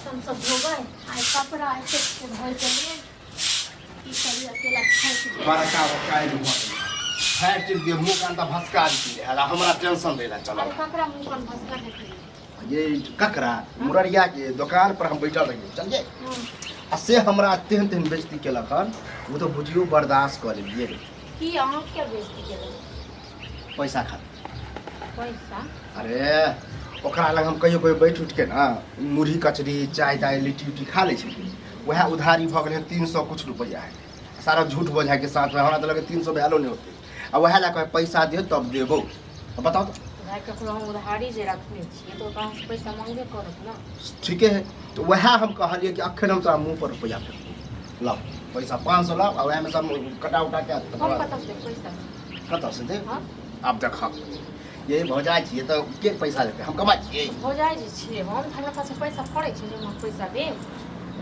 बर्तन सब धोबै आइ कपड़ा एतेक छै धोइके लेल की करी अकेला थाकि जाइ बड़का बड़का एगो भऽ गेलै। फाटि चुकि दियौ मुँह कान तऽ भसका देती रहए आ हमरा टेंशन दै लए चलल अरे ककरा मुँह कान भसका देखलियै ये ककरा मुररिया के दोकान पर हम बैठल रहियै चलिए हँ आ से हमरा तेहन तेहन बेइज्जती केलक हन ओ तऽ बुझियौ बर्दाश्त कऽ लेलियै की अहाँ किया बेइज्जती केलक पैसा खातिर पैसा अरे ओकरा लग हम कहियो कहियो बैठ उठि के ने मुरही कचरी चाय ताय लिट्टी उट्टी खा लै छलियै वएह उधारी भऽ गेलै 300 कुछ रुपैआ है सारा झूठ बोझाके साथमे हमरा तऽ लगै 300 भेलो नहि होतै आ वएह लए कऽ पैसा दियौ तब देबौ अब बताउ तऽ भाय ककरो हम उधारी जे रखने छियै तऽ ओकरा से पैसा मांगबे करत ने ठीके है तऽ वएह हम कहलियै कि अखन हम तोरा मुँह पर रुपैआ फेंकबौ लाउ पैसा 500 लाउ आ वएहमे सब कटा उटा के हम कतऽ से देब पैसा कतऽ से देब हाँ आब देखऽ ये भौजाइ छियै तऽ के पैसा देतै हम कमाइ छियै भौजाइ जे छियै हम हमरा पास पैसा पड़ै छै जे हम पैसा देब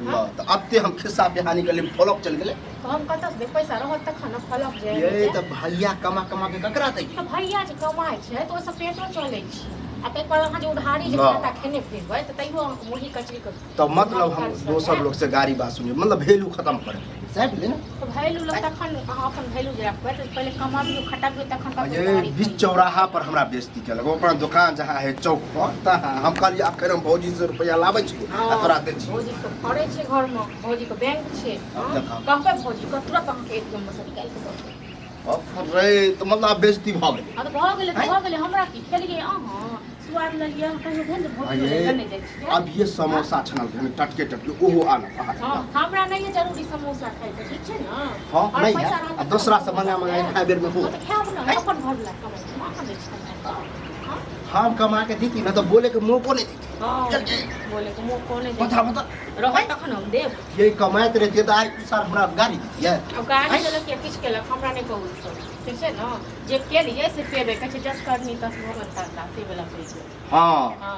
ल तऽ एते हम खिस्सा बिहानी के लिए फलक चलि गेलै तऽ हम कतऽ से देब पैसा रहत तखन ने फलक जाय ये तऽ भैया कमा कमा के ककरा दै तऽ भैया जे कमाइ छै तऽ ओहिसँ पेटो चलै छै आ ताहि पर अहाँ जे उधारी जे ना। खाता खेने फिरबै तऽ तैयो अहाँके मुरही कचरी के तऽ मतलब हम दोसर लोग से गाड़ी बात सुनिए मतलब वैल्यू खत्म करे सही भेलै ने तऽ वैल्यू लग तखन अहाँ अपन वैल्यू जे रखबै तऽ पहिले कमाबियौ खटाबियौ तखन ककरो ये उधारी बीच खइयौ। चौराहा पर हमरा बेइज्जती केलक ओ अपना दोकान जहाँ है चौक पर तहाँ हम कहलियै आखिर हम भौजी से रुपया लाबै छी आ तोरा दै छी भौजी के फड़ै छै घरमे भौजी के बैंक छै आब देखा। कहबै भौजी के तुरंत अहाँके एटीएम से निकालि कऽ दऽ देत। बाप रे तऽ मतलब आब बेइज्जती भऽ गेलै हँ तऽ भऽ गेलै तऽ भऽ गेलै हमरा की खेलियै अहाँ स्वाद लेलियै अहाँ कहियो भेल जे भौजी ये लग नहि जाइ छियै अभिये समोसा छनल हन टटके टटके ओहो आनब अहाँ हँ हमरा नहि यऽ जरूरी समोसा खाइके ठीक छै ने हँ आओर नहि पैसा है रहत आ तऽ दोसरा से समोसा मंगा मंगा खायब। खाय बेर में हो हँ तऽ खायब ने हम अपन घरवला कमाइ छी हम अहाँ दै छी कमाइ कऽ हँ हम कमा के दीती ना तो बोले के मौको नहीं दीती हँ चल जे। बोले के मुँह कोने दे बता बता रहत तखन हम देब ये कमाइत रहती तो आज साल हमरा गाड़ी दीती है अब गाड़ी देलक या किछु केलक हमरा नहि कहू ई सब ठीक छै ने जे केलियै से पेबै कहै छै जस करनी तस भोगन करता से वला होइ छै हाँ हँ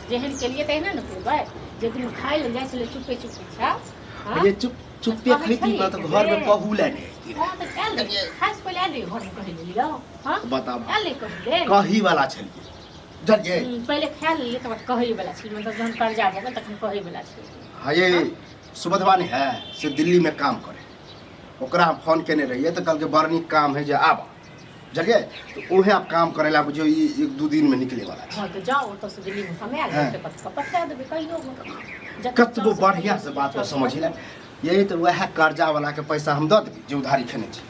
जेहन केलियै तेहने ने पेबै जे दिन खाइ लए जाइ छलै चुपे चुपे छा हँ ये चुप चुप्पे कहै खैती छलियै ना तो घर में कि कहू ले नहीं अयती हँ तऽ आयल रहियै खाइ से पहिले आयल रहियै घरमे कहै लेलियै हँ बताब आयल रहियै कहै लेल कही वाला छलियै बुझलियै पहिले खा लेलियै तकर बाद कहै वला छलियै मतलब जहन कर्जा भऽ गेल तखन कहै वला छलियै हाँ ये सुबधवा नहीं है से दिल्ली में काम करे ओकरा हम फोन केने रहियै तऽ कहलकै बड़ नीक काम है जे आब बुझलियै तऽ उहे आब काम करे ला बुझियौ ई एक दू दिन में निकले वाला छै हँ तऽ जाउ ओतऽसँ दिल्लीमे समय आयल हँ। तऽ कतऽ पठा देबै कहियो जतेक कतबो चाहसँ बढ़िया से बात को समझ ले यही तऽ वएह कर्जा वाला के पैसा हम दऽ देबै जे उधारी खेने छी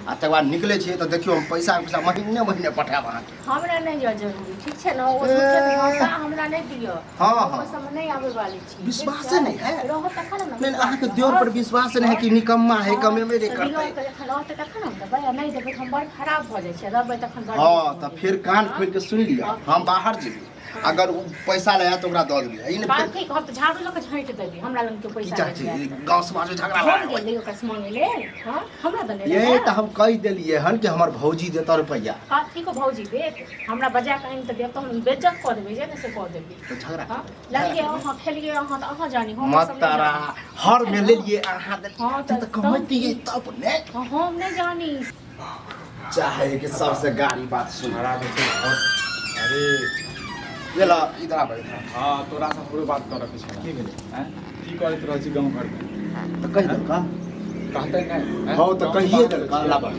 आ तकर बाद निकलै छियै तऽ देखियौ हम पैसा पैसा महीने महीने पठायब अहाँके हमरा नहि यऽ जरूरी ठीक छै ने ओ झूठे भाषा हमरा नहि दिअ हँ, हम हँ। ओहि सबमे नहि आबै वाली छी ठीक विश्वासे छै? नहि है। रहत तखन ने नहि अहाँके देवर पर विश्वास नहि है कि निकम्मा है कमेबे नहि करतै दिअ जखन रहतै तखन हम देबै आ नहि देबै तऽ हम बड़ खराब भऽ जाइ छै देबै तखन बड़ हँ नीक भऽ तऽ जाइ फेर छै। कान खोलि कऽ सुनि लिअ हम बाहर जेबै अगर ओ पैसा ले आयत तऽ ओकरा दऽ देबै ई नहि फेर बाकी हम तऽ झाड़ू लऽ कऽ झाँटि देबै हमरा लग केओ की पैसा चाहै नहि छी जायत गाँव समाज में झगड़ा हम लड़ाइ गेल रहियै ओकरा से मांगे लेल हँ हमरा तऽ नहि ये रहै तऽ हम कहि देलियै हन कि हमर भौजी देतऽ रुपैआ कथी को भौजी देत हमरा बजा कऽ आनि तऽ देब तऽ हम बेज्जत कऽ देबै जे ने से कऽ देबै तऽ झगड़ा हँ लगिए अहाँ खेलिए अहाँ तऽ अहाँ जानी हम मत सब नहि तारा जानी। हर में लेलियै अहाँ देलियै हँ, तऽ तऽ कमैतियै तब ने हँ, हम नहि जानी चाहे कि सबसे गाड़ी बात सुन हमरा जे छै बहुत अरे ये ला इधर आब इधर आब। हँ तोरा से हमरो बात करऽ के छै की भेलै आँय? की करैत रहै छी गाँव घरमे तऽ कहि देलका कहतै नहि आँय? हँ तऽ गाँव कहिए बाहर देलका छियै। लाबा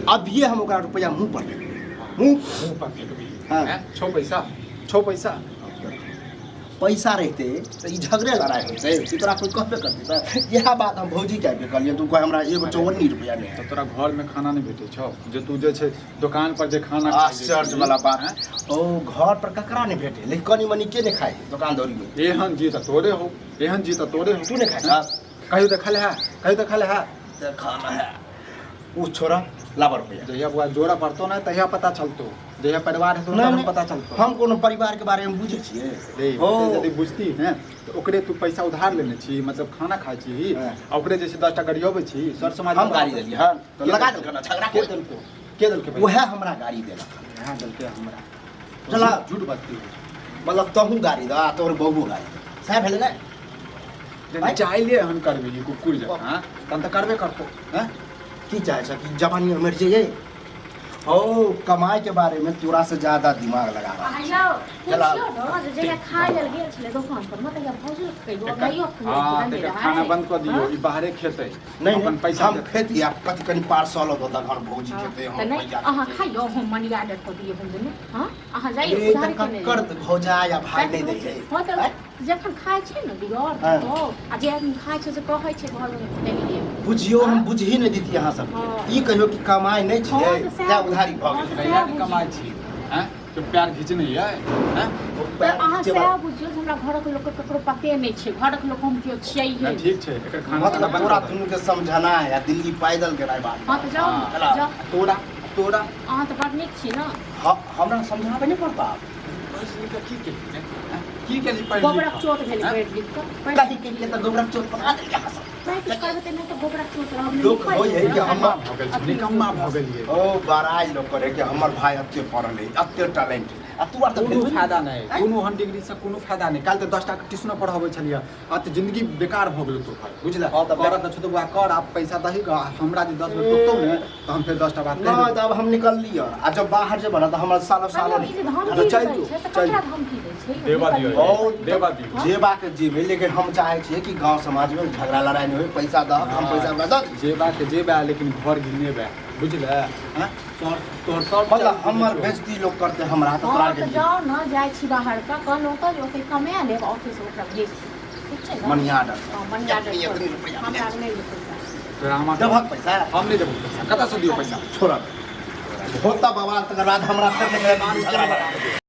अभिये हम ओकरा रुपैआ मुँह पर फेकबै मुँह मुँह पर फेकबी हाँ। आँय? छौ पैसा छौ पैसा पैसा रहिते तऽ ई झगड़े लड़ाइ होइतै ई तोरा कोइ कहबे करतै तऽ इएह बात हम भौजीके आबि कऽ कहलियै तू कह हमरा एगो चौवन्नी रुपैआ नहि तऽ तोरा घरमे खाना नहि भेटै छौ जे तू जे छै दोकान पर जे खाना खाइ जे आश्चर्य छी, वाला बात आँय? ओ घर पर ककरा नहि भेटे लेकिन कनि मनि के नहि खाइ दोकान दौरीमे एहन जी तऽ तोरे हो एहन जी तऽ तोरे हो तू नहि खाइ छह कहियो देखल है कहियो देखल है देखल है ओ छोड़ा लाबा रुपैआ जहिया बुआ जोड़ा पड़तो ना तहिया पता चलतो जहिया परिवार हेतो नहि तहन नहि, पता चलतो हम कोनो परिवार के बारे में बुझै छियै रे ओ यदि बुझती हैं तऽ ओकरे तू पैसा उधार लेने छी मतलब खाना खाइ छी हाँ। आ ओकरे जे छै 10 टा गरियबै छी सर समाज हम गाड़ी देलियै हँ तऽ लगा देलकै ना झगड़ा के देलको के देलकै पैसा? उएह हमरा गाड़ी देलक वएह देलकै हमरा चला। झूठ बजती है मतलब तहूँ गाड़ी दऽ आ तोहर बहू गाड़ी दऽ सएह भेलै ने यदि चाहले एहन करबी कुकुर जकाँ तहन तऽ करबे करतौ हैं की चाहै छ कि जवानी मरि जइयै हो, कमाई के बारे में तोरा से ज्यादा दिमाग लगा रहा। आ यौ, चला। पुछियौ ने जे जहिया खाय लेल गेल छलै दोकान पर मे तहिया भौजी कहियो एकर- भाइयो हँ, तऽ एकर खाना बंद कऽ दियौ, ई बाहरे खेतै। नहीं अपन नहीं, पैसा हम देतै। खेती आ कथी कनी पार्सल होता घर भौजी खेते तऽ हम नहि भैया अहाँ खेतै। खाइयौ, हम मनी ऑर्डर कऽ दियौ, हम दुनू। हँ, अहाँ जाइयौ, ए, उधारी तऽ केने कक्कर भौजा या भाई नहीं दै छै। हँ, तऽ जखन खाइ छै ने दियर हँ। तऽ आ जे आदमी खाइ छै से कहै छै घरमे देलियै। बुझियौ, हम बुझही नहि दितियै अहाँ सबके। हँ। ई कहियौ कि कमाइ नहि हँ, छियै तऽ सएह तैं उधारी भऽ हँ, गेल। तऽ कहिया के कमाइ छी हैं कि पैर घिचने यै हैं? ओ तऽ पैर अहाँ घिचेबा- सएह बुझियौ जे हमरा घरक लोकके ककरो पते नहि छै, घरक लोक हम केओ छियै नहि, ही। ठीक छै, एकर खाना मतलब ताना बंद तोरा कऽ दही। दुनू के समझनाइ आ दिल्ली पैदल गेनाइ बात। हँ, तऽ जाउ हँ। ने, जाउ। तोरा तोरा अहाँ तऽ बड़ नीक छी ने। हमरा समझाबे नहि पड़ता। पढ़ि लिख कऽ की केलही रे? हैं? की केलही पढ़ि लिख गोबरक कऽ? चोट भेलै हैं? पढ़ि लिख कऽ कही के लिए तऽ गोबरक चोट पका देलकै अहाँ सब। पढ़ि किछु करबै तऽ नहि तऽ गोबरक चोट रहब। लोक होइ है कि निकम्मा भऽ गेल छी, निकम्मा भऽ गेलियै। ओ बड़ाइ लोक करे कि हमर भाई एते पढ़ल है, एते टैलेंट है, आ तू आर तऽ कोनो भेलबे नहि। फायदा नहि, कोनो ओहन डिग्रीसँ कोनो फायदा नहि। काल्हि तऽ 10 टा के ट्यूशनो पढ़ाबै छलियै आ तऽ जिंदगी बेकार भऽ गेलौ तोहर, बुझले? हँ, तऽ करऽ तऽ छौ तऽ बौआ कर। आब पैसा दही गऽ, हमरा जे 10 बेर टोकतौ ने तऽ हम फेर 10टा बात कहि नहि देबौ। तऽ अब हम निकललियै आ जब बाहर जेबै ने तऽ हमरा सालो सालो ई जे धमकी अच्छा, चलि दै जो, छै से चलि। ककरा धमकी दै छै? देबा दियौ। और देबा दियौ। जेबाक जेबै, लेकिन हम चाहै छियै कि गांव समाज में झगड़ा लड़ाई नहि होय। पैसा दहक, हम पैसा ओकरा दऽ दै। जेबाके जेबा, लेकिन घर घिनेबा, बुझले? हँ, तोहर तोहर सब मतलब हमर बेइज्जती लोक करते हमरा तऽ तोरा हँ, तऽ के जाउ ने, जाइ छी बाहर कऽ कहलहुँ तऽ जे ओतै कमा लेब, ऑफिस ओकरा भेज देब, ठीक छै ने? Money order. हँ, मनी ऑर्डर। एतनी एतनी रुपैआ हमरा नहि यऽ पैसा। तोरा हमरा देबहक पैसा? हम नहि देबौ पैसा। कतऽसँ दियौ पैसा? छोड़, होता बवाल, तकर बाद हमरा फेर झगड़ा लड़ा।